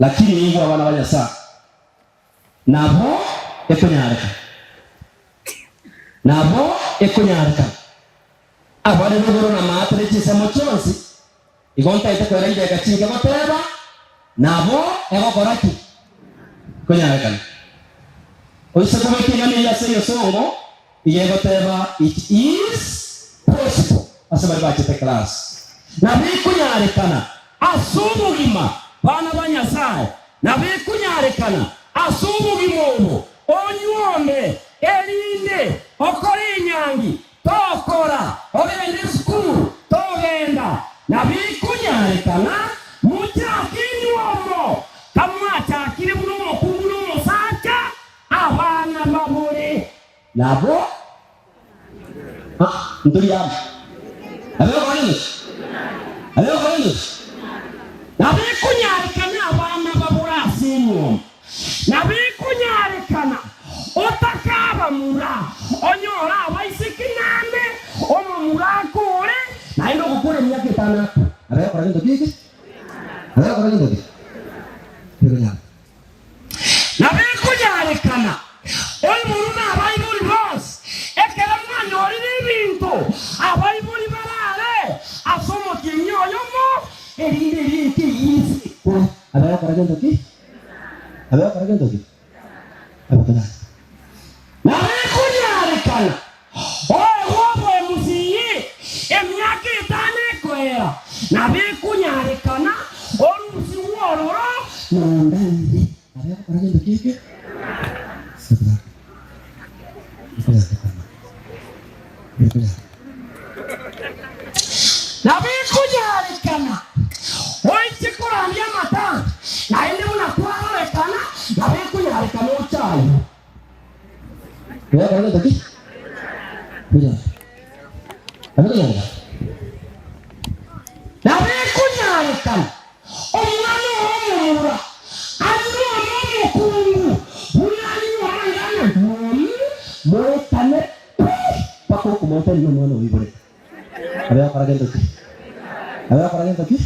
Lakini nigo abana ba Nyasae nabo ekonyarekana, nabo ekonyarekana abare rogoro na maate ne chinsemo chionsi, igo ntaete koira chidakika chinke goteba, nabo egokora ki? Ekonyarekana. Oise kobeka eng'ana eyio ase egesongo, iga egoteba it is possible ase baria bachete class. Nabo ekonyarekana ase obogima bana ba Nyasae, nabo ekonyarekana ase obogima obo onyuome, erinde okore enyangi, tokora, ogende esukuru, togenda. Nabo ekonyarekana mochake enyuomo, kamwachakire buna omokungu na omosacha, abana babore. Nabo ntori amo. Abe gokora gento ki? Abe gokora gento ki? Nabo ekonyarekana abana babore ase enyomba. Nabo ekonyarekana otakabamura onyore abaiseke naende omomura akore naende ogokora emiaka etano akwe. Abe gokora gento ki eke? Abe gokora gento ki? Tekonyara. Nabo ekonyarekana oiborwe nabaibori bonsi, ekero mwanyorire ebinto abaibori barare ase omotienyi oyomo, erinde erinto eyio esikwe. Abe gokora gento ki? Abe gokora gento ki? Abe konyarekana. Nabo ekonyarekana oegwe oboemusi emiaka etano ekoera, nabo ekonyarekana orusigwe ororo nondaire. Abe gokora gento ki eke? Ekonyarekana. Ekonyarekana. Nabo ekonyarekana oiche korandia amatanga, naende buna kwarorekana, nabo ekonyarekana oche ayio. Nabo gento ki? Nabo ekonyarekana. Nabo ekonyarekana omwana oo omomura anyuome omokungu buna anyuoma ng'a nanyuomi, moetane pi mpaka okomoetania nomwana oiborete. Abe gokora gento ki? Abe gokora gento ki?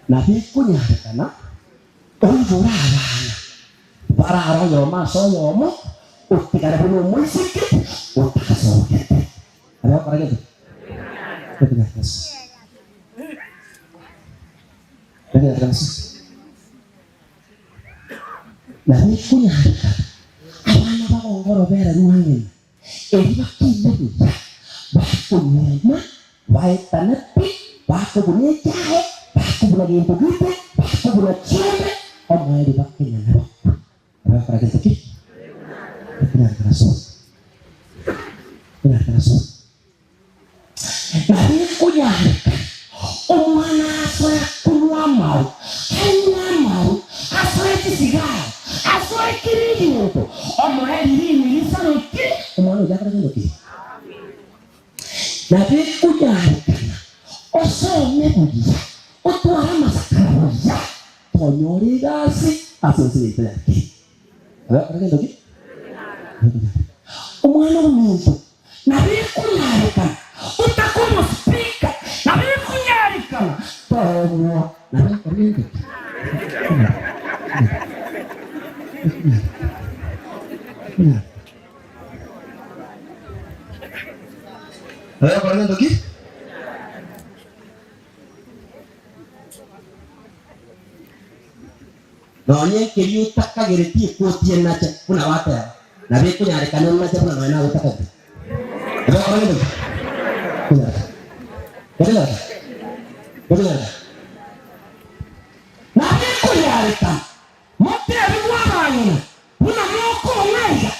Nabo ekonyarekana oibore abana barare oyomo ase oyomo, otigare buna omoiseke otasogete. Abe gokora gento ki? Ekonyarekana ase. Ekonyarekana ase. Nabo ekonyarekana abana bagongorobera rwang'ina. Erio bakiina buya, bakonyuoma, baetana pi, bakobuna echae, bakobuna gento gete, bakobuna chiombe, omoerio bakenyana bakwe. Abagokora gento ki? Ekonyarekana ase Ekonyarekana ase Nabo ekonyarekana omwana asoe konywa amaru, anywe amaru, asoe chisigara, asoe kera egento, omoe ririmi risaroki, omwana oyio akore gento ki? Nabo ekonyarekana osome buya, otware amasakara buya, tonyore egasi ase ense yaito ya Kenya. Nabo ekore gento ki? Nabo ekonyarekana. Omwana ominto Nabo ekonyarekana otake omospeaker, nabo ekonyarekana toegwa, nabo ekore gento ki? Nabo ekore gento ki? Nonya ekeria otakageretie ekoti enache, buna bateba, nabo ekonyarekana enache buna nonya naye otakagereti. Nabo ekora gento ki? Ekonyarekana. Ekonyarekana. Ekonyarekana. Nabo ekonyarekana motebigwe abang'ina buna mokong'a iga,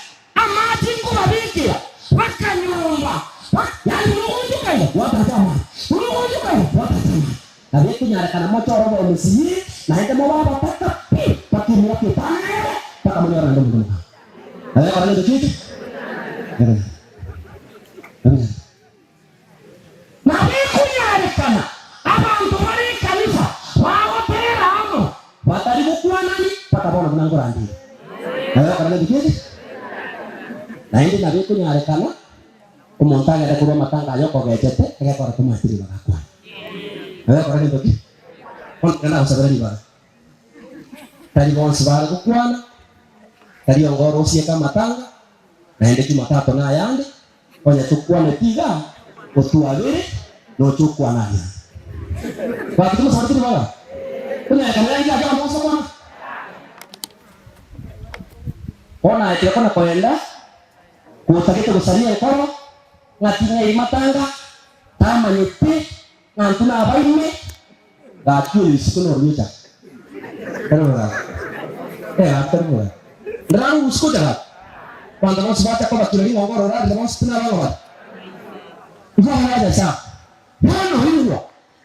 amache nkobabekera, bakanyomba, ba- yaani buna ogoonchoka iga, gwatacha amache, buna ogoonchoka iga, gwatacha amache. Nabo ekonyarekana mochore obomusi, naende mobe abataka pi, mpaka emiaka etano ere, mpaka monyore naende omonto omokama. Nabo ekora gento ki eke? Nabo ekonyarekana abanto bare ekanisa bagotera amo, batari gokwanani, mpaka bono buna nkorandeire. Nabo ekora gento ki eke? Naende nabo ekonyarekana. Omonto agende korwa amatanga aye okogechete, egekora tomoete ribaga akwane. Egekora gento ki? Bono tiga nagosabere ribaga. Tari bonsi bare gokwana, tari onga ore osieke amatanga, naende Jumatatu nayande, onye tokwaneti iga, otwabere, noche okwane aria ande. Gaki tomosabereti ribaga? Konyarekana yangi aria abanto bonsi bakwana? Bono aye tiga kona koenda, gotagete gosaria enkoro, ng'a ting'airi matanga, tamanyete ng'a intwe nabaime, gaki oyo isiko norori ochaka. Tari bo gaki. Eh gaki tari bo gaki. Ndararue usiku ocha gaki. Abanto bonsi bacha koba kirori ng'a ongoro orarire bonsi pi nabang'o bare. Igo abana ba Nyasae. Bono igwa,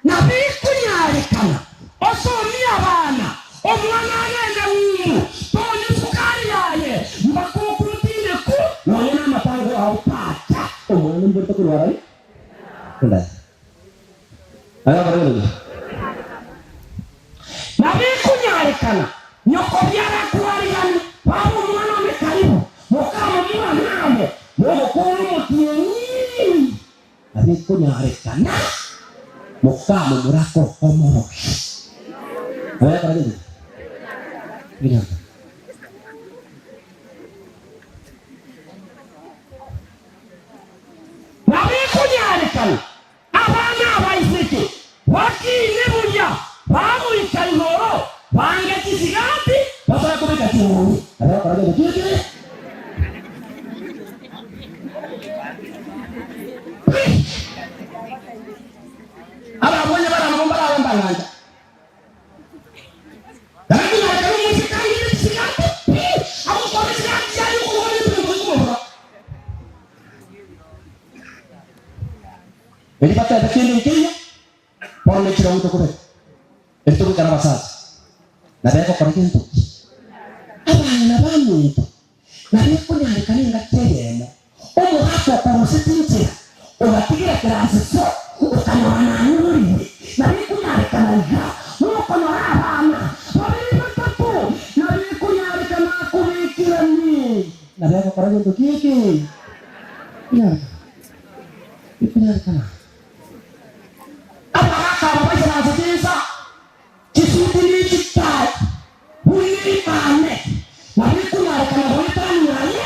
Nabo ekonyarekana osomie abana, omwana agende ng'umbu, tonywa esukari yaye, mpaka okuntindeku nonya namatango ao tacha. Omwana oiborete korwa arari endagera. Aye okore gento ki? Nabo ekonyarekana nyoko biara akwarigane, baba omwana one karibu, mokamomura namo, mogokora omotienyi. Nabo ekonyarekana mokamomura komorokia. Nabo yakora gento ki? Ekonyarekana. Nabo ekonyarekana abana abaiseke bakiine buya bagoika igoro bange chisigati batara kobeka chiruru. Nabo yakora gento ki ekebe? Ababonye barabwo mbarabe mbagancha. Lakini ekero omoiseke airire chisigati pi, agokora esigati yaye okorwana ebinto bikomobura. Erio batebe kende nkeiyo, bono ne chirongo tokobeka, erio togoika nabasacha, na begokora gento ki? Abang'ina baminto, Nabo ekonyarekana engaki eyemo, omogaka okorosete inchera, ogatigera kerasi so, okanyora nanyoririe. Nabo ekonyarekana iga, mokonyora abana babere batato, nabo ekonyarekana akobekeranie. Nabo egokora gento ki eke? Ekonyarekana. Ekonyarekana. Abagaka aba baisaransete insa. Chisuti ne chitaai buna ebimame, nabo ekonyarekana goetania aye,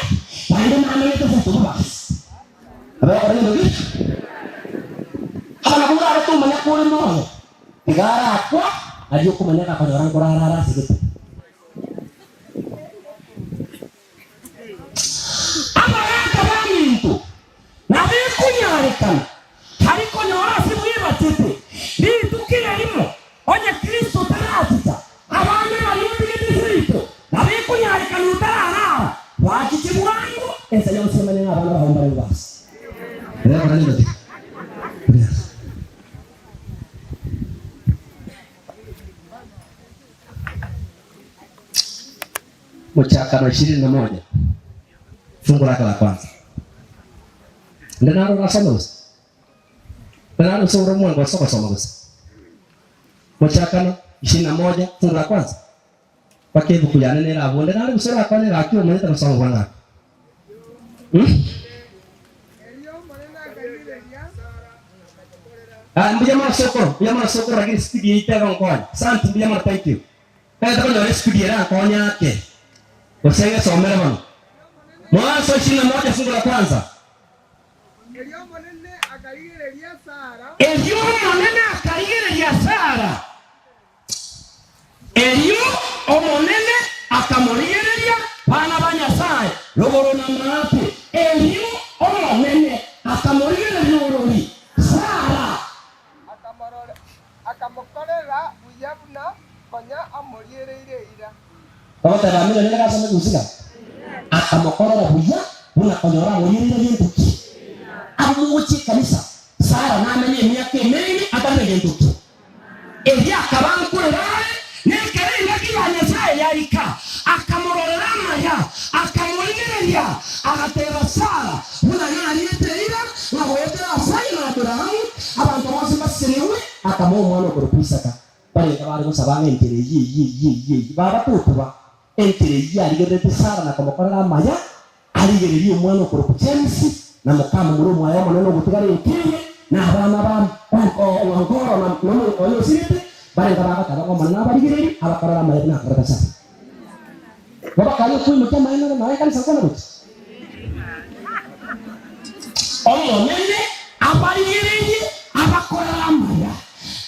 naende namenyete ase obobe bw'ase. Nabo egokora gento ki? Aba nabwo orabe tomanya kore moyo, tiga arakwa, aria okomanya gakonyora nkorara are ase gete. Abagaaka baminto, nabo ekonyarekana tari konyora ase bwebachete rituko erimo, onye Kristo tarachicha, abande baria otigete seito, nabo ekonyarekana otararara, bachiche bwango, ense yonsi emanye ng'a abana bao mbare bobasi. Mochakano ishirini na moja fungu lake la kwanza. Nde naro orasome gose? Nde naro gose ore omwango ase ogosoma gose? Mochakano ishirini na moja fungu la kwanza mpaka ebuku yane nere abwo. Nde naro gose orakwane gaki omanyete gosoma bwango ake? Hmm? Ah, mbuya mono sokoro, mbuya mono sokoro lakini speed yaito egonkonya. Asante mbuya mono thank you. Tagete konyora esipidi erankonye ake, gose ngesomere bono. Mwanzo ishirini na moja fungu la kwanza. Erio Omonene akarigereria Sara. Erio Omonene akarigereria Sara. Erio Omonene akamorigereria, bana ba Nyasae, rogoro na maate. Erio Omonene akamorigereria orori, Sara. Akamokorera buya buna konya amoriereire eira. Ogoteba amina nere gasome gusika, akamokorera buya buna konyora amoriereire gento ki. Abwo mogochia ekanisa, Sara namenye emiaka emenge atari na gento ki. Erio akaba nkorera are, na ekero engaki ya Nyasae yaika, akamororera amaya, akamorigereria, agateba, Sara, buna nariete eira ng'a goetera ase aye na Abrahamu abanto bonsi mbasesenigwe, akamoa omwana okorokwa Isaka. Barenge bare gosaba ng'a enchera eyio eyio eyio eyio eyio babatotuba, enchera eyio yarigererete Sara na komokorera amaya, arigererie omwana okorokwa James. Na mokamomura omwaye omonene ogotigara enkiige, na abana ba Onkoro na omonto oye osirete, barenge bagataba ng'a Omonene abarigererie, abakorere amaya buna akorete Sara. Igo bakaria okoimokia amaene ore nonya ekanisa nkwana gochia. Omonene abarigererie, abakorere amaya,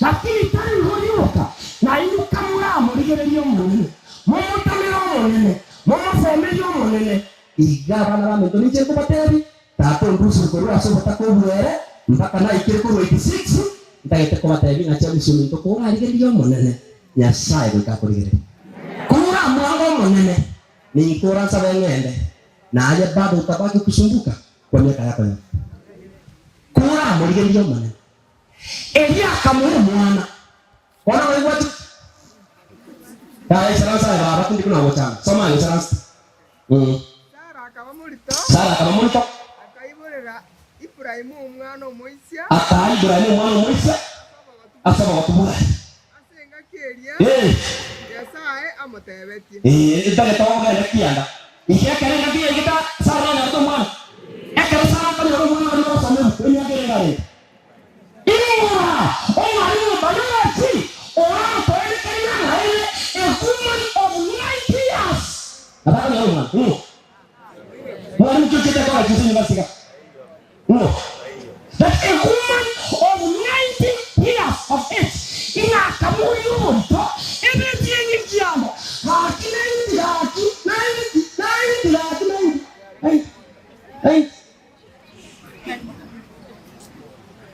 lakini tari igo rioka, nainwe kamoramorigererie Omonene, momotamere Omonene, momosemerie Omonene, Iga abana baminto ninche nkobateebie, Tata ondusire korwa ase obotaka obwere, mpaka naikire korwa 86, ntagete kobateebia ng'a chiagusia ominto korarigererie Omonene, Nyasae goika akorigererie. Koramwange Omonene, ninkora nsabe ng'ende, naye bado utabaki kusumbuka kwa miaka yako yonsi. Koramorigererie Omonene. Erio akamoa omwana. Bono oigwa ki? Yaya isaransa aye baba tindi buna ogochanda. Soma aye isaransa. Mm. Sara akaba morito, Sara akaba morito. akaiborera Ibrahimu omwana omoisia Akaa Ibrahimu omwana omoisia ase obogotu ase obogotu bwaye. Ase engaki eria Eh. Nyasae amotebetie. Eh, etagete ogende kianda. Inche ekero engaki yaigete Sara nanyorete omwana. Ekero Sara akanyora omwana aria ogosoma ebuku emiaka ere arenge. Ing'ora omwalimu biology oramotoenekerie namaene a woman of 90 years nabo akonyora omwana. Ng'o? Mwalimu ki ochiete college gose university iga? Ng'o? That a woman of 90 years of age ing'a akamoria oborito ebeti engikianda gaki 90 gaki 90 90 gaki 90 90 90.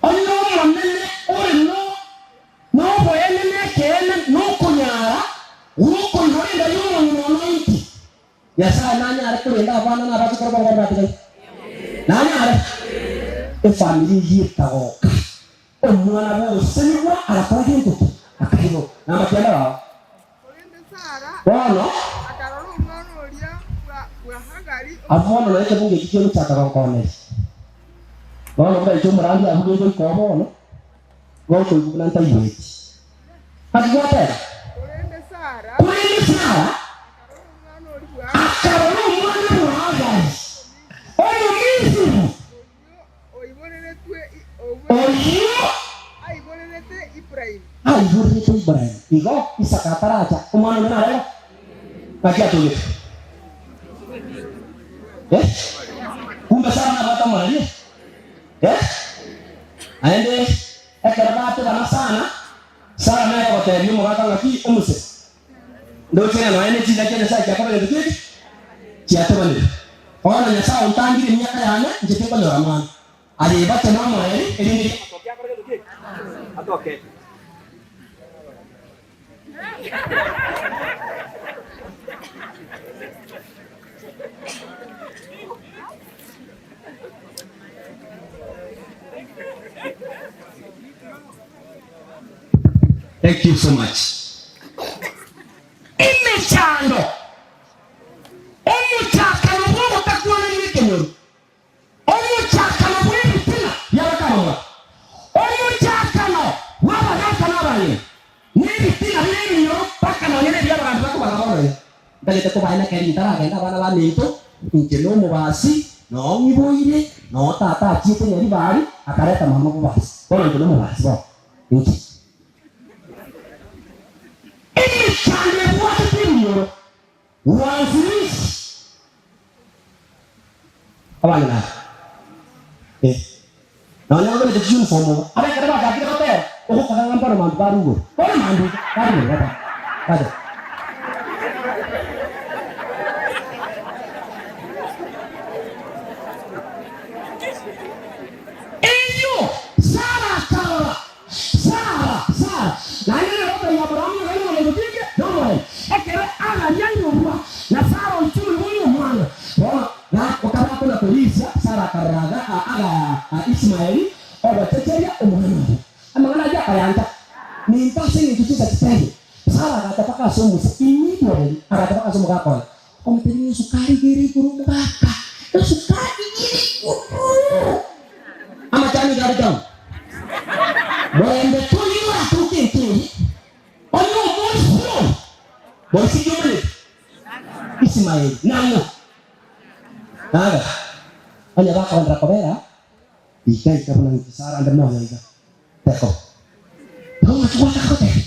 Onye Omonene ore noboene nekeene nokonyara gw'okoigora enda y'omong'ina one inki? Nyasae nanyare korenda abana na abachokoro babo baria batigaire? Nanyare? Efamiri eyio ekagoka. Omwana bw'ogosesenigwa agakora gento ki? Akaigwa. Namba kianda bao. Korende Sara Bono akarora omwana oria bwa Hagari abwo bono nonya ekebungo eki kiogochaka gonkoneria. Bono buna inche omorandia abwo gegoika oo bono, gokoigwa buna ntaigweti. Naki gwateba? Korende Sara Korende Sara akarora omwana oria akarora bwa omwana bwa Hagari, Omomisiri, oyio oyio aiborerete Ibrahimu. Aiborerete Ibrahimu. Igo Isaka ataracha, omwana onde nareo? Naki atogete? Eh? Kumbe Sara nabwate omoreri eh? Eh? Naende ekero batebana sana, Sara nere ogotebia omogaka ng'aki omuse, ndoche ng'a nonya ne chinda chia Nyasae chiakora gento ki? Chiatobanire. Bono Nyasae ontangire emiaka yane, inche tinkonyora mwana. Aye bache nomoreri, erinde riamatoke akore gento ki? Atoke. Thank you so much. Emechando, omochakano bw'ogotakwanania ekenyoro. Omochakano bw'ebitina bi'abakaromwa, omochakano bw'abagaaka na abang'ina, na ebitina bire ebinyoro mpaka nonya nebi'abagambi bakobaga bono iga. Ntagete kobaena keri ntaragenda abana baminto, inche nomobasi, noo ng'iboire, noo tata achiete Nyaribari, akareta mama bobasi. Bono inche nomobasi bono, inche. Emechando ebwatete ebinyoro, Mwanzilishi abang'ina aba eh, nonya babegete chiuniform iga, aba ekero bachakire gotera, ogokaga ng'a mbono mambia bare igoro, bono mambia iga bare igoro gotera, bacha. Erio Sara akarora Sara, Sara, naende nere okoiga Abrahamu nigo aire omonto tinge nomorembe. Ekero Hagari aiborwa, na Sara oichire oiboire omwana. Bono na okaba akona korisia, Sara akarora Aga, Aga, Ismaeli ogochecheria omwana oye. Amang'ana ayio akayancha. Ninto ase engencho chinsa chitaiyo. Sara agacha mpaka ase omosa, immediately agacha mpaka ase omogaka oye. Okamotebia ng'a esukari iga ere igoro omogaka, esukari iga ere igoro. Amachani iga are down. Morembe toiyo oratoke enka eye, onye omoisia oyo, moisia ki omanyete? Isimaeli. Nang'o? Naga. Onye bakogenderera kobera iga iga buna inche Sara nde moyo iga, tekoba. Igo ng'aki gwataka gotebia?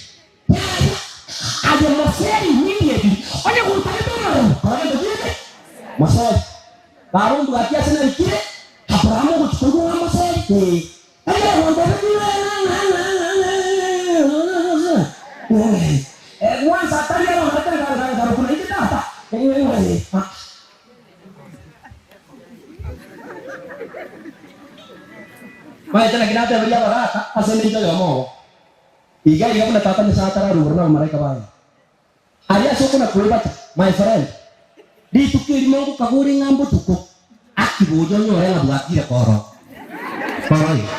Yaya, aye moseri nindi ebi, onye gotagete omorero, kora gento kende, moseri. Baba ombwati ase narikire, Abrahamu ogochia koigwa ng'a moseri, ee. Ekero gwantebetie ng'a ng'a ng'a ng'a ng'a ng'a ng'a gwansa atari abamalaika ng'a ng'a nkarokwa nainche tata, ng'a ng'a ah. Maete naki nateberia abagaaka ase engencho oyomo obo, Iga iga buna Tata Nyasae atararugora nabamalaika baye. Aria ase okona kwebacha, my friend, rituko erimo ngokagore ng'a mbotuko, aki boria onyore ng'a bwakire koroo. Koroo iga.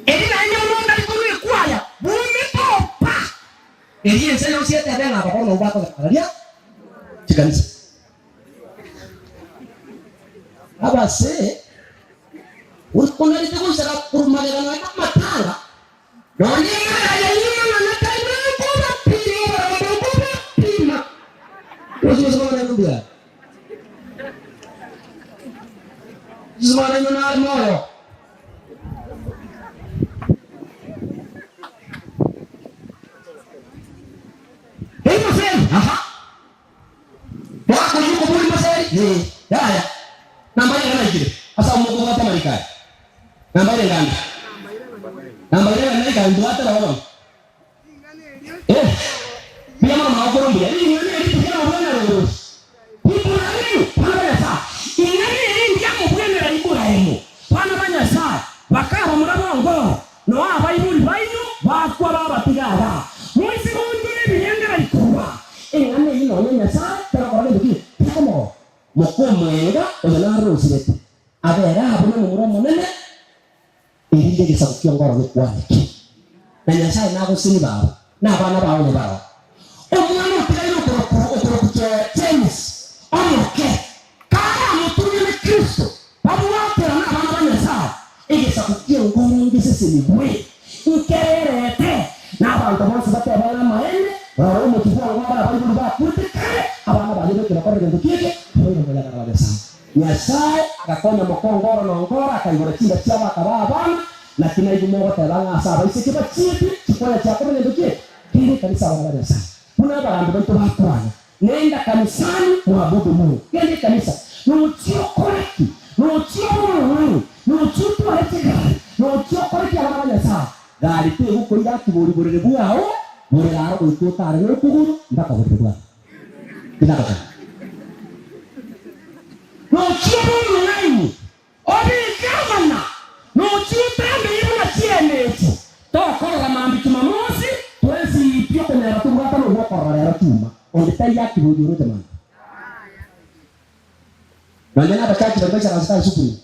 Eri naende buna ondari korwa ekwaya, bwomete opa! Erio ense yonsi etebe ng'a abakoro nabwo bakogenda raria chikanisa. Abasee, okonarete goisera korwa magega nonya amatanga, nonya emagega yaino amang'ana tari buna nkobapima oborombe nkobapima. Gose gose bono nainwe mbuya are? Gose bono nainwe nare moyo? Ei moseri, aha. Mwakoyia okobori moseri? Ee. Yaya. Namba ere naikire ase abwo mokobwata amariko aya. Namba ere ngande. Namba ere naika mbwate roho bono. Eh. Mbuya mono magokoro mbuya. Ring'ana eri tiriamobwenera orosi. Ibrahimu, bana ba Nyasae. Ing'ana eri ndiamobwenera Ibrahimu, bana ba Nyasae, bakaba murabongoro, noa abaibori baino bakwa babatiga aba. Moise goonchora ebirengererio korwa eng'ana eyio nonya Nyasae tarakora gento ki? Takomogoka. Mokomwenga oyo narosirete, abere abwo nomomura omonene, erinde egesaku ki'ongoro gekwane ki? Na Nyasae nagoseni baba, na abana bao onye baroo. Omwana otigaire okorokwa okorokwa James omoke, karamotunyane Kristo, babwaterane abana ba Nyasae, egesaku ki'engoro ngesesenigwe, nkererete, na abanto bonsi batebe ng'a amaene, rora omochie bw'ongoro abaibori bakwete kare, abana baye bekire korora egento ki'eke, babeire omoyagana wa Nyasae. Nyasae agakonya mokongoro na ongoro, akaigora chinda chiabo akabaa abana, naki naigwe mogoteba ng'a ase abaiseke bachietwe chikwaya chiakorwa gento ki'eke? Kera ekanisa abana ba Nyasae, buna abagambi baito bakwana, Nenda kanisani mwabudu Mungu. Genda ekanisa, nochia okore ki? Nochia obe omong'aini? Nochia otware chigari? Nochia okore ki abana ba Nyasae? Gari tegokoira ati bori borere bwao borere aro goika otare nokogoro mpaka oborere bwao. Tinagoteba. Nochia obe omong'aini? Obeke amang'ana, nochie otambe buna chiema echi. Tokorora mambia Chumamosi, twensi pi okonyara tobwatane ogwokorora rero chuma. Onde taiyo akiboria oroche mambia. Nonya nabachachi baria baisaransete ase supreme,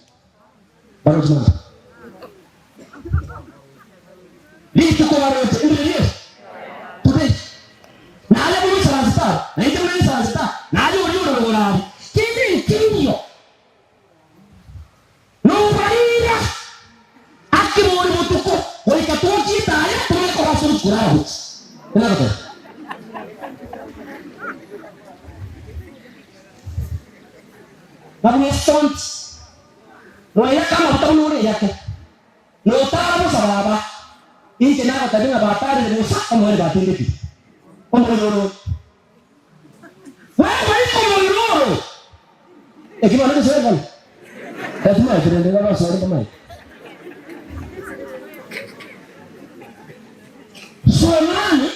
baroche mambia. Rituko baroche, ndire ri'eri? Today. Naye buna oisaransete aro, nainche buna ninsaransete aa, naye oria ore rogoro aria. Kende nkeiyo. Nobarira akebori botuko goika twokie etaya tomanye koba ase ogochia korara gochia. Buna agoteba. Nabwo estonti noyake amaguta buna ore eyake, notara bosa baba, inche nagotebia ng'a batarire bosa omoerio batindekire. Omorero ore. Bw'ogoika omorero oro. Eki bono gose bono. Tatimaeti rende iga basore mbamaete. Sulemani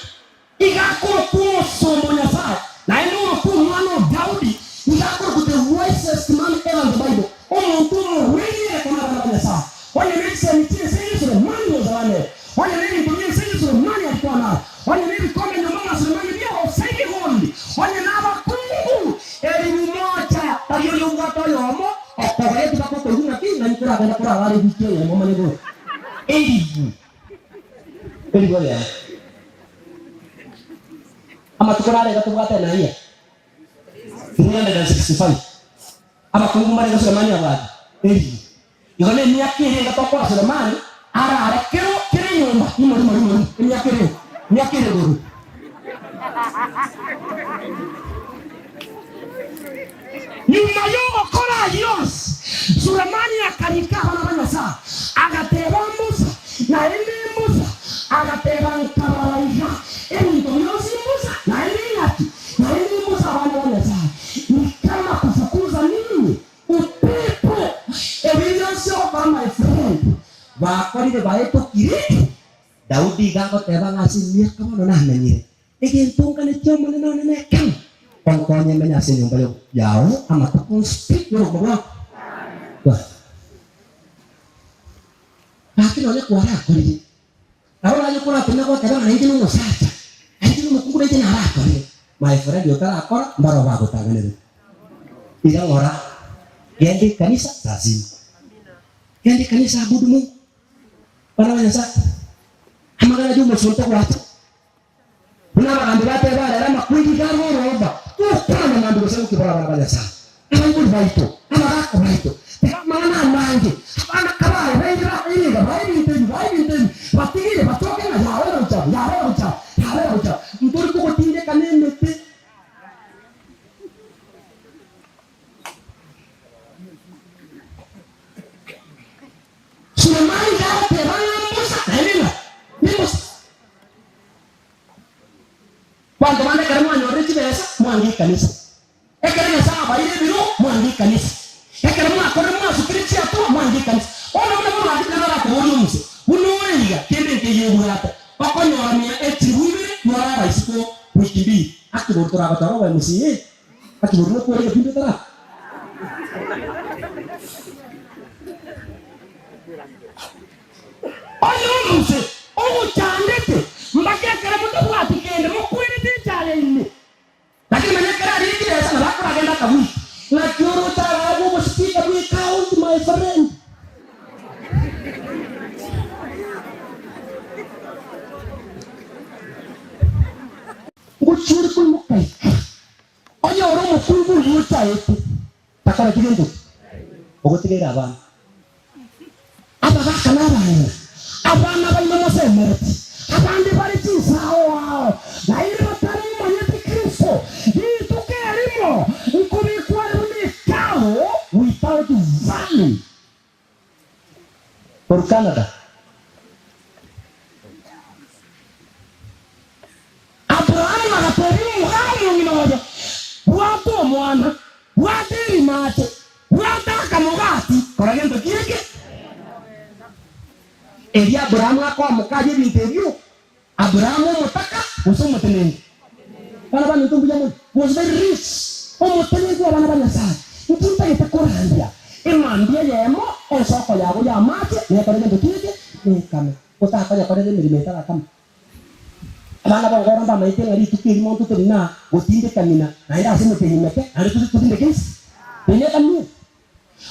iga akorokwa omosomba o Nyasae, naende orokwa omwana o Daudi, iga akorokwa the wisest man ever in the Bible, omonto omorweri kona abana ba Nyasae. Onye ne chisemi chi'ense eye Sulemani was learned. Onye nebinto bi'ense eye Sulemani alikuwa nayo, onye nebikombe nyomba mwa Sulemani bi'ogosaria egondi, onye nabakungu elifu moja, tari oria obwate oyomo okogoretie mpaka okoigwa ng'aki ng'ai koragende korarare ewiki eyemo omanye gocha. Elifu, elifu eyemo. Amatuko naro iga tobwate enaia 365. Abakungu mbarenge Sulemani abwate elifu. Igo nemiaka erenga tokora Sulemani arare kero kera enyomba rimo rimo rimo rimo, emiaka erenga, emiaka ere igoro. Nyuma y'ogokora ayio onsi, Sulemani akarika abana ba Nyasae, agateba mbosa, naende mbosa, agateba nkarora iga, ebinto bionsi mbosa, naende ing'aki, naende mbosa abana ba Nyasae, ni kama kufukuza nini? Upepo. Ebi bionsi ogokora my friend, bakorire baetokire. Daudi iga agoteba ng'a ase emiaka bono namenyire, egento nganeti Omonene one nekemo, onkonye menye ase enyomba yao amatuko onsi pi y'obogima bwao. Gaki nonya kwarakorire, nabo naye okoratenena goteba ng'a nainche nomosacha, nainche nomokungu nainche narakorire. My friend otarakora mbarabwo bagotang'anerete. Ira ng'ora, genda ekanisa lazima. Genda ekanisa abudu Mungu. Bana ba Nyasae, amang'ana y'omosonto gwacha, buna abagambi bateba rero amakweri iga are oromba, tokwana mambia gose gokibora abana ba Nyasae, abaibori baito, abagaaka baito, tiga amang'ana amange, abana kabaye bairire iriga, bae ebinto ebi, bae ebinto ebi, batigire bachoke ng'a yabera gochia abwo, yabera gochia abwo, yabera gochia abwo, ntori kogotindeka nemete. Sulemani gagoteba ng'a mbosa, naende ng'a nimbosa. Abanto bande ekero mwanyorire chibesa, mwange ekanisa. Ekero Nyasae abaire ebiro, mwange ekanisa. Ekero mwakorire mwasukire chiato, mwange ekanisa. Bono buna bono nabo arakoborie omuse, buna ore iga, kende nkeiyo obwate, okonyora mia echilifu ibere, nyora abaisiko wiki mbili. Akibori toragochora obe mca, akibori nokore egepindi otaraba. Onye omuse ogochandete mpaka ekero motabwati kende, mokwerete enchara ime. Lakini manya ekero aria chibesa nabo akoragenda akabwika. Naki oroche araagwe obospeaker bwe county my friend. Ngochia ore koimoka ika. Onye ore omokungu oyio ochaete, takoreti gento ki? Ogotigaire abana. Abagaka na abang'ina, abana baino mosemereti, abande bare chinsao ao, naende batamomanyeti Kristo, rituko erimo nkobekwa are buna ekao without value. Korwa Canada. Abrahamu agateebia omogaka omong'ina oye, Bwata omwana, bwata erimaache, bwata akamogati, kora gento ki eke? Erio Abrahamu akoamoka arie ebinto ebio, Abrahamu omotaka gose omotenenku? Bana baminto mbuya more, was very rich, omotenenku bw'abana ba Nyasae. Inki ntagete korandia? Emambia eyemo ensoko yago y'amache nekore gento ki eke? Nekame. Otakonyekorera emeremo etarakama. Abana b'ongoro mbamaete ng'a rituko erimo ntotari na gotindeka ng'ina, naende ase emete emeke, naende tose totindeke inse. Eye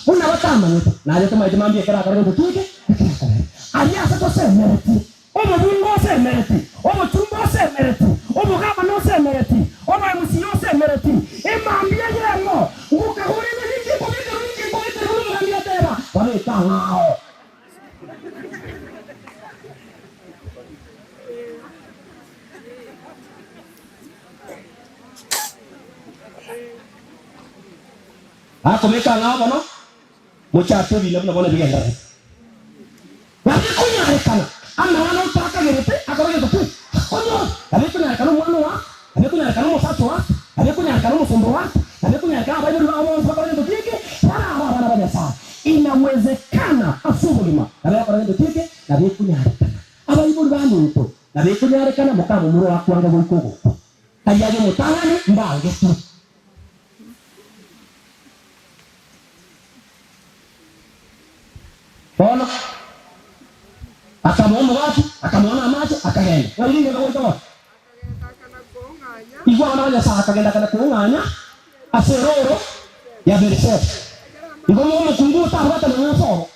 Buna batamanyete, naye tomaete mambia ekero akore gento ki eke ekerakobere. Aria ase tosemeretie, omobunge osemeretie, omochumba osemeretie, omogabana osemeretie, omoMCA osemeretie, emambia eyemo, ngokagore ng'a ninki nkobekerwa, ninki nkobekerwa, buna omogambi ateba, babeke ang'ao. Akobeka ang'ao bono, mochake ebiina buna bono ebigendererete. Nabo ekonyarekana amang'ana otakagerete akore gento ki? Akonyore. Nabo ekonyarekana omwana oo afe, nabo ekonyarekana omosacha oo afe, nabo ekonyarekana omosomba oo afe, nabo ekonyarekana abaibori bao bonsi bakore gento ki eke? Barabe abana ba Nyasae. Inawezekana ase obogima nabo egokora gento ki eke? Nabo ekonyarekana abaibori baminto, nabo ekonyarekana mokamomura oakwanga goika ogokwa. Aria aye omotang'ani mbangetwe. Bono akamoa omogati, akamoa na amache, akagenda. Ng'ai ring'ana goika bono? Igwa abana ba Nyasae akagenda akana koong'anya ase erooro ya Beeri-Sheba. Igo omokungu otabwate nonya nsoro,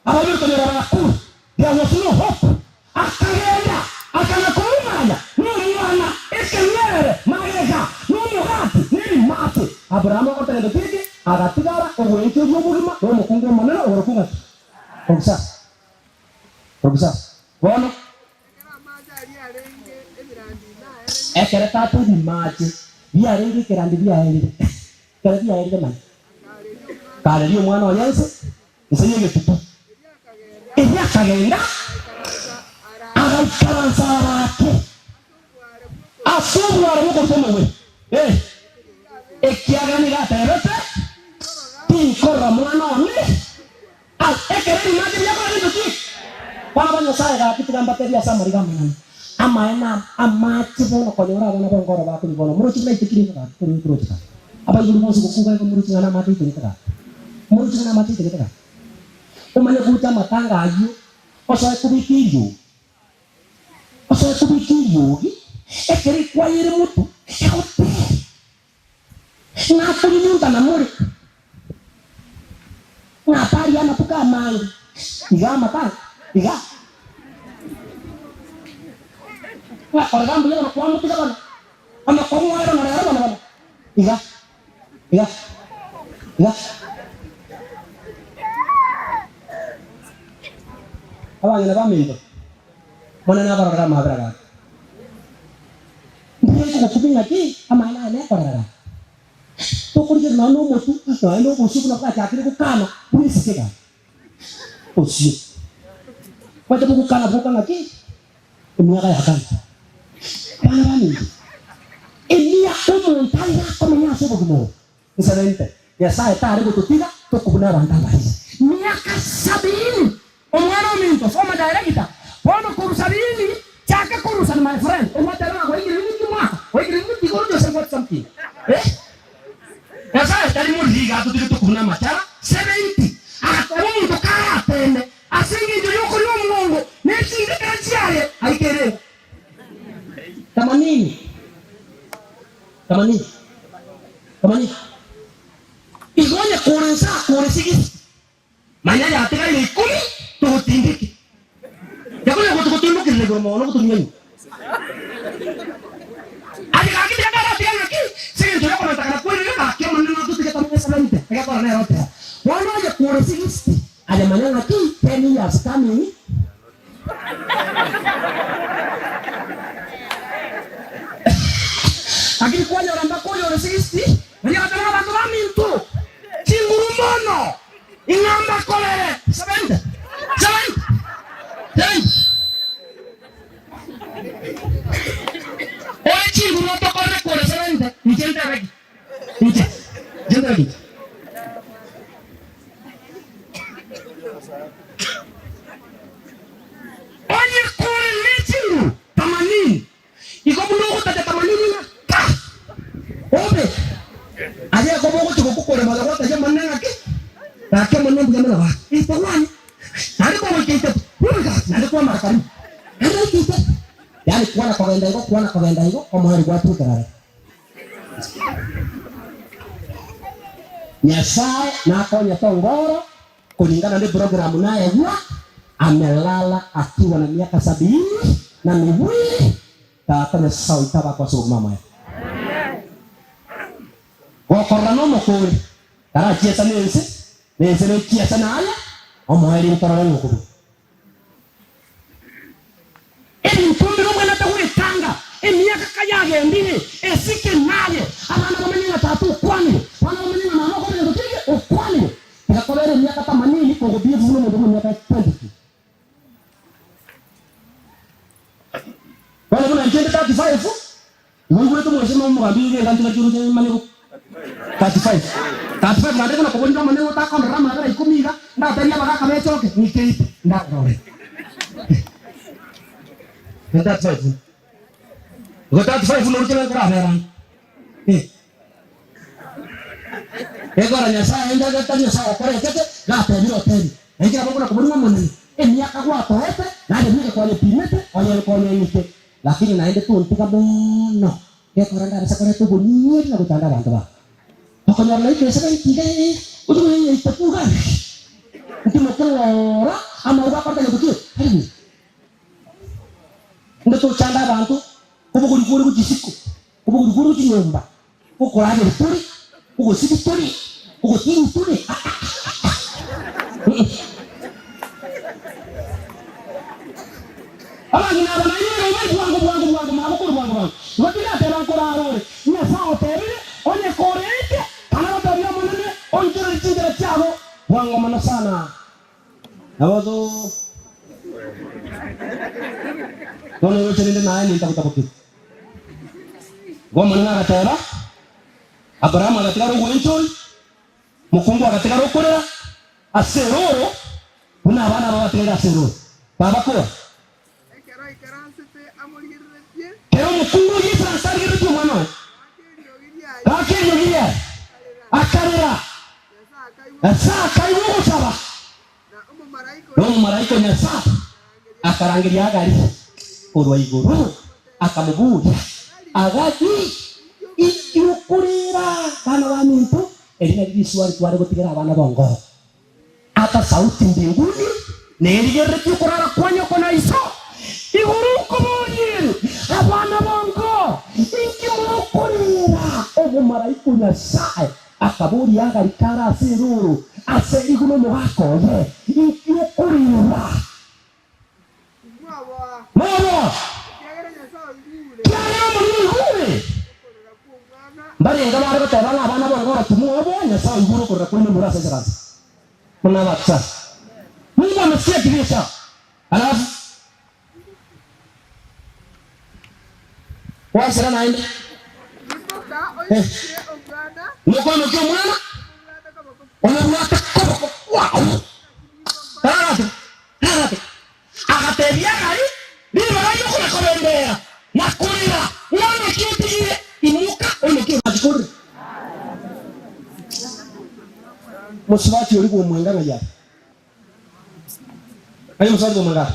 Abaibori konyora bagakura, there was no hope. Akagenda akana koumanya nomwana ekeng'were magega nomogati nebimate. Abrahamu agokora gento ki eke? Agatigara ogwencheria obogima nomokungu omonene oborokwo ng'aki? Obisasa. Obisasa. Bono ekero tata ebimache biarenge ekerandi biaerire, ekero biaerire manya. Kareria omwana oye nse, nse y'egetutu. Erio akagenda, agaikaransa arake ase obware bw'okoruta omogwe. Eh, ekiagera nigo atebete, Tinkorora mwana one ase ekero ebimancha biakora gento ki? Bono ba Nyasae gaki tiga mbatebie ase amariga amanene, amaene amache bono konyora abana b'enkoro bakonywa bono moroche buna aitekire iga gaki korwa ekoroche gaki. Abaibori bonsi gokuga iga moroche ng'a namache aitegete gaki. Moroche ng'a namache aitegete gaki. Omanye gocha amatanga ayio osoe kobeka eriogi, osoe kobeka eriogi ekero ekwaya ere motu egotera ng'a konyunyunta namore ng'a tari amatuko amange iga amatanga iga ng'a korora mbuya bono kwamotiga bono amakong'u aye bono rero bono bono iga. Iga, iga. Abang'ina baminto, Omonene abarorere amaabera gaki. Mbuya nkogokubia ng'aki amaene aya nekorera gaki. Tokorigereria nonya na omotwe, nonya na obosio buna bwachakire gokana bwesike gaki. Bosio. Bwacha bogokana boka ng'aki? Emiaka ya kare. Abana baminto, emiaka omonto aye akomenya ase obogima obo, nsemente, Nyasae tare gototiga tokobuna abanto abariri. Miaka sabini, omwana ominto, soma director, bono korwa sabini, chaka korusana my friend, omotebe ng'a gwaikire ninki mwaka, gwaikire ninki igoro Jose got something, eh? Nyasae tari moriri iga atotige tokobuna amachara 70, agateba omonto karateme, Ase engencho y'okoria omongo ne chindagera chiaye aikere enka. Tamanini, tamanini, tamanini. Igo onye kore nse akore sigisi, manya yatigaire ikomi togotindeke. Yakonya gotogotindokerera igoro mono gotorunya nyuma. Aye gaki tiga karatiga ng'aki, ase engencho y'okomenta kana kwerire gaki Omonene natotige tomenye 70, egekora nere oteba. Bono onye kore 60, aye manya ng'aki 10 years coming. Lakini kwanyora mpaka oyore 60, manya goteba ng'a abanto baminto, chinguru mono, ing'a mbakorere 70, 70, 70. Ore chinguru otokorere kore 70, inche ntebe ki? Inche, inche ntebe ki? Onye kore ne chinguru tamanini, igo buna ogotacha tamanini ng'a ka obe aye ekoba ogochia gokokora moyo gwatebia Omonene ng'aki, gaki Omonene mbuya mono gaki, intogwani. Naende kogoika itato, bobe gaki, naende kwamara karibu, naende goika itato. Yaani kwana kogenda igo, kwana kogenda igo, omoerio gwatwekera are. Nyasae nakonyete ongoro kulingana ne programu nayegwa, amelala akiwa na miaka sabini na miwili, Tata Nyasae oito abakwe ase obogima omoya. Gokorora nomokori, tarachiesa nense, nense nechiese naye, omoerio ntorore ng'a okobua. Ebinto mbire obwenerete gwetanga, emiaka kayagendire, esike naye, abana bamenye ng'a tata okwanire, abana bamenye ng'a mama okorire gento kende, okwanire. Tiga kobera emiaka tamanini kogobiefu buna omonto bwe emiaka 22. Bono buna inche inde 35, igo oigwete omwesemo omogambi oyo genda ntiga chiroche manye go 35. 35 naende buna kobori ndamanye ng'a otakondorera amabera ikomi iga, ndatebi abagaka bechoke, ng'ike ite, ndarore. Inde 35. Igo 35 noruche ng'a nkorabera ande. Eh. Ekero Nyasae aendete tari ase ogokora ekeke, gatebire otebi, Nainche nabo nkona koborua Omonene, emiaka gwatoete, naye bweka kwanyepimete, onye nkonyeng'ite, lakini naende tontiga mono, gekora ndabase koreta obonyinyieri na gochanda abanto bao. Okonyora naikire ase baiti iga ee, oche koyenyeita pu iga, ntimoke ng'ora, amauga akorete gento ki? Tari buya. Inde tochande abanto, kobogori kore gochia isiko, kobogori kore gochia nyomba, Okorageria tori, ogosibia tori, ogotinyia tori. Abang'ina aba nainwe iga bari bwango bwango bwango magokora bwango bwango. Igo tindateba nkorara ore. Nyasae otebire, onye koreete, kana gotebia Omonene, onchorere chinchera chiago. Nabo to bono oroche rende naye nintagotabokia. Igo Omonene agateba, Abrahamu agatigara ogwenchori, mokungu agatigara okorera ase erooro, buna abana aba batigaire ase erooro. Baba kora. Ekero aikaransete amorigereretie. Kera omokungu oyio aisaranse arigereretie omwana oye, Gaaka eriogi riaye. Gaaka eriogi riaye, Akarera. akarera. Nyasae akaigwa Nyasae akaigwa ogosaba, Na omomalaika na omomalaika o Nyasae akarangeria Hagari korwa igoro, akamoboria, Hagari, inki okorera? Bana baminto, eri nario risuari tware gotigera abana b'ongoro. Ata sauti mbinguni nerigereretie okorara kwa nyoko na iso. Igoro nkoborie ere, Abana bango, inki mokorera? Omomalaika o Nyasae akaboria Hagari kare ase erooro ase rigwe nomogaka oye, Inki okorera? Mwoboa, Mwoboa, ekiagera Nyasae oigure ekiagera Omonene oigure. okorera kw'omwana. Mbarenge bare goteba ng'a abana b'ongoro timwoboa, Nyasae oigure okorera kwaino more ase eseransa. Buna abakusae. Mungu amesikia kilio chao. Alafu gwansera naende. Imoka oimokie omwana. Imoka oimokie omwana. Omobwate koboko Omobwate koboko kwao. Rarate, rarate. Agatebia Hagari, Ribaga ri'okona kobembera na korera, mwana ki otigire? Imoka oimokie omwana korera. Mosubati oria bw'omwenga ng'ai are? Ng'ai omosubati bw'omwenga are?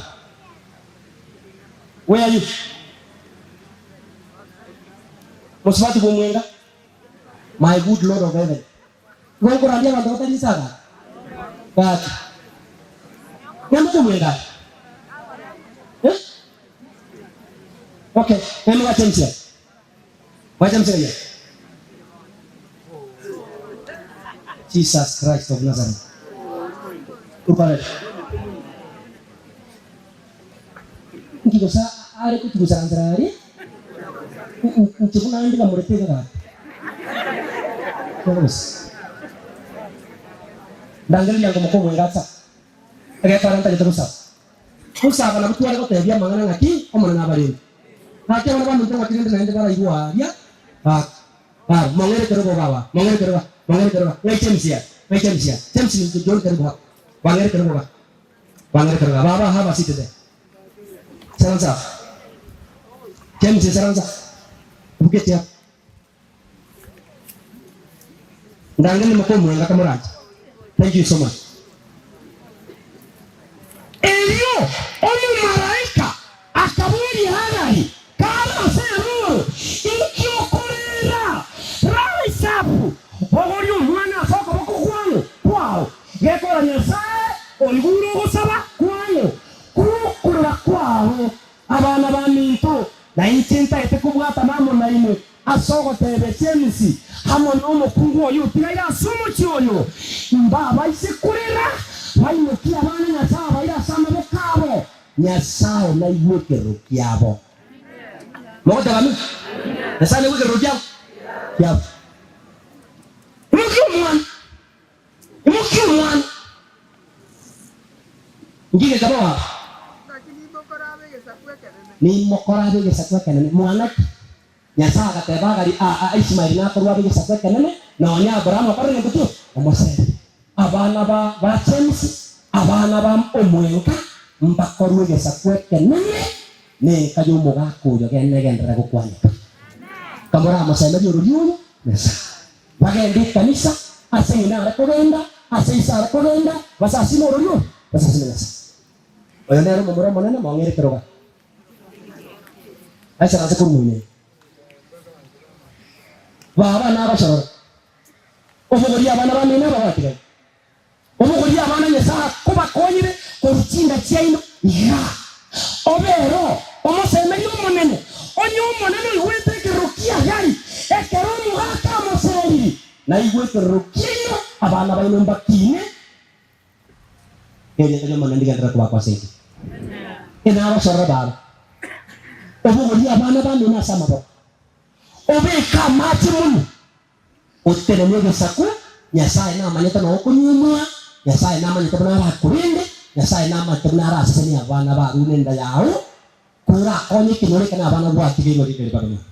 Where are you? Mosubati bw'omwenga? My good Lord of heaven. Igo nkorandia abanto batari inse aba? Gaki. Ng'ai bw'omwenga are? Eh? Okay, ng'ai mogacha emchera? Mwacha emchera eyio? Jesus Christ of Nazareth. Urukarere. Nki gose are gotugusaranzera aria? Inche buna ande bamorete iga gaki. Gose. Ndangereria ngo mokomwenga asa. Egekora ntagete gosaba. Gosaba nabo tware gotebia amang'ana ng'aki Omonene abarende. Gaki abana baminto ng'aki rende naende baraigwe aaria baka baba mong'ere kerogo baba mong'ere kerogo mong'ere kerogo ng'ai James are ng'ai James are James ni John karibu hapa bang'ere kerogo ga bang'ere kerogo baba have a seat there saransa hapo James saransa buketi hapo Ndange nimokomwenga kamoranche. Thank you so much. Erio omomalaika akaboria Hagari kare ase erooro, Inki okorera? Rise up, bogoria omwana ase okoboko kwang'o kwao, gekora Nyasae oigure ogosaba kwang'o kw'okorera kwao. Abana baminto, na inche ntagete kobwatana amo nainwe ase ogoteebia James amo nomokungu oye otigaire ase omochie oyo, mbabaise korera, baimokie abana Nyasae abaire ase amaboko abo, Nyasae naigwe ekerero kiabo. Mogoteba amina? Nyasae naigwe ekerero kiabo? Kiabo. Imokia omwana, imokia omwana. Inki gekaba baba? Naki nimokore abe egesaku ekenene. Nimokore abe egesaku ekenene. Mwana ki? Nyasae agateba Hagari, Aa, Ishmaeli nakorwe abe egesaku ekenene, nonya Abrahamu akorire gento ki? Omoseri. Abana ba ba James, abana ba omwenka, mbakorwe egesaku ekenene, nenka y'omogaka oyo genda egenderere gokwaneka. Kamoramosemerie ororia oyo, Nyasae. Bagende ekanisa, ase ng'ina are kogenda, ase ise are kogenda, basasime ororia oyo, basasime Nyasae. Oyo nere omomura omonene, mong'ere ekerogo. Aisaranse korwa moino. Baba nagosorora. Obogorie abana bamino aba gwatigaire. Obogorie abana Nyasae akobakonyire korwa chinda chiaino iga. Obe ero omosemeria omonene, onye Omonene oigwete ekerero ki'Hagari, ekero omogaka amoseriri, naigwe ekerero kiaino, abana baino mbakine. Erieta ri'Omonene ndigenderere kobakwa ase inche. Inagosorora baba, obogorie abana bamino ase amaboko, obeke amache monwe, otenenie egesaku, Nyasae namanyete noo okonyuomwa, Nyasae namanyete buna arakorende. Nyasae namanyete buna arasesenie abana barure enda yao, korakonye ekenyoro eke na abana gwatigeirwe rinde ribaga mono.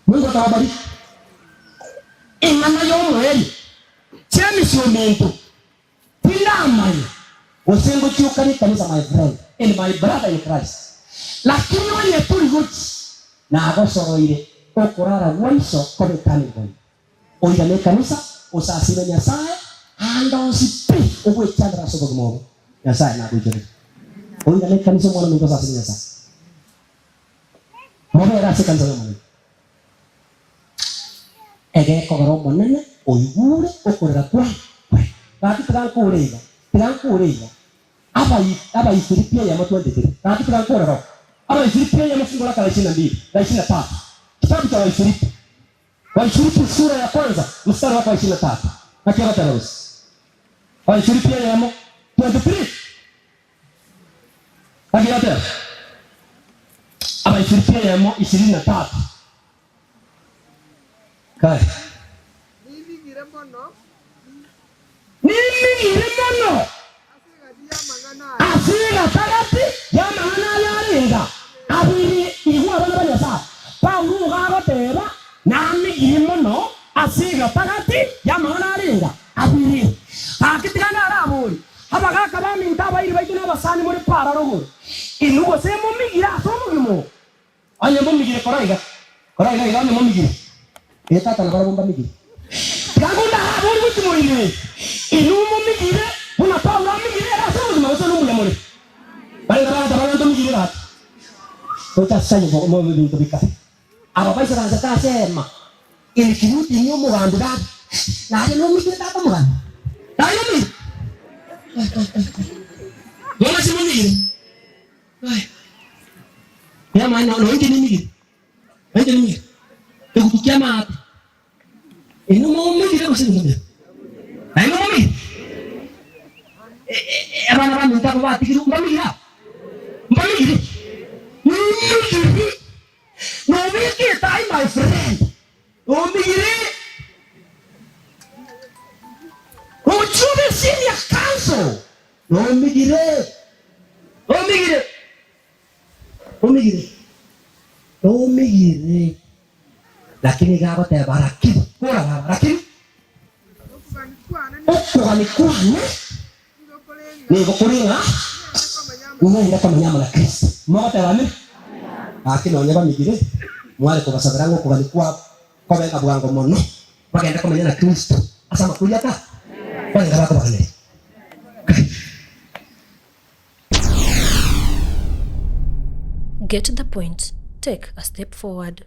Mungu atawabariki. Eng'ana y'omoerio, James ominto, tindamanya gose ngochiokanie ekanisa my friend and my brother in Christ, lakini onye tori gochi, nagosoroire okorara gwa iso kobe turning point. Oirane ekanisa, osasime Nyasae, aande onsi pi ogwechandera ase obogima obo, Nyasae nagoichorerie. Oirane ekanisa omwana ominto osasime Nyasae. Mobere ase ekanisa y'Omonene. Egekogera Omonene oigure okorera kwane kwaino. Gaki tiga nkore iga, tiga nkore iga, Abai Abaifilipi eyemo 23. Gaki tiga nkore roho. Abaifilipi eyemo fungu lake la ishirini na mbili, la ishirini na tatu. Kitabu cha Waifilipi, Waifilipi sura ya kwanza mstari wake wa ishirini na tatu. Naki egoteba gose? Abaifilipi eyemo 23. Naki egoteba? Abaifilipi eyemo ishirini na tatu. Kare. Nimigire mono. Nimigire mono ase egatagati y'amang'ana aya arenga abere. Igwa abana ba Nyasae, Paulo nigo agoteba, Namigire mono ase egatagati y'amang'ana arenga abere. Gaki tiga naraborie, abagaaka baminto abairi baito na abasani more para rogoro, inwe gose momigire ase obogima obo? Onye momigire kora iga, kora iga iga onye momigire. Ee tata nabarabwo mbamigire. Tiga ngondahabori gochia moino inwe momigire buna Paulo amigire ere ase obogima gose nomuya more. Barenge bagoteba ng'a ntomigire gaki. Gocha ase aye mobe ebinto bikare. Aba baisaransete ase eema including omogambi baba. Naye nomigire tata omogambi? Naye nomigire? Bono simomigire. Y'amaene nonya inche nimigire, nonya inche nimigire egutu ki'amaate. Inwe momigire gose timomigire? Nainwe momigire? Abana baminto aba batigirwe mbamigire aba? Mbamigire? Nimigire, nobeke etaai my friend, nomigire gochia obe senior counsel. Nomigire, nomigire, nomigire, nomigire. Lakini iga agoteba lakini, bora baba, lakini okogania kwane nigo kore ng'a ng'ende komenya amo na Kristo. Mogoteba amina? Gaki nonye bamigire, mware kobasabera ng'a okogania kwabo kobe ng'a bwango mono bagende komenya na Kristo ase amakori ata barenge bakobaganeria. Get the point, take a step forward.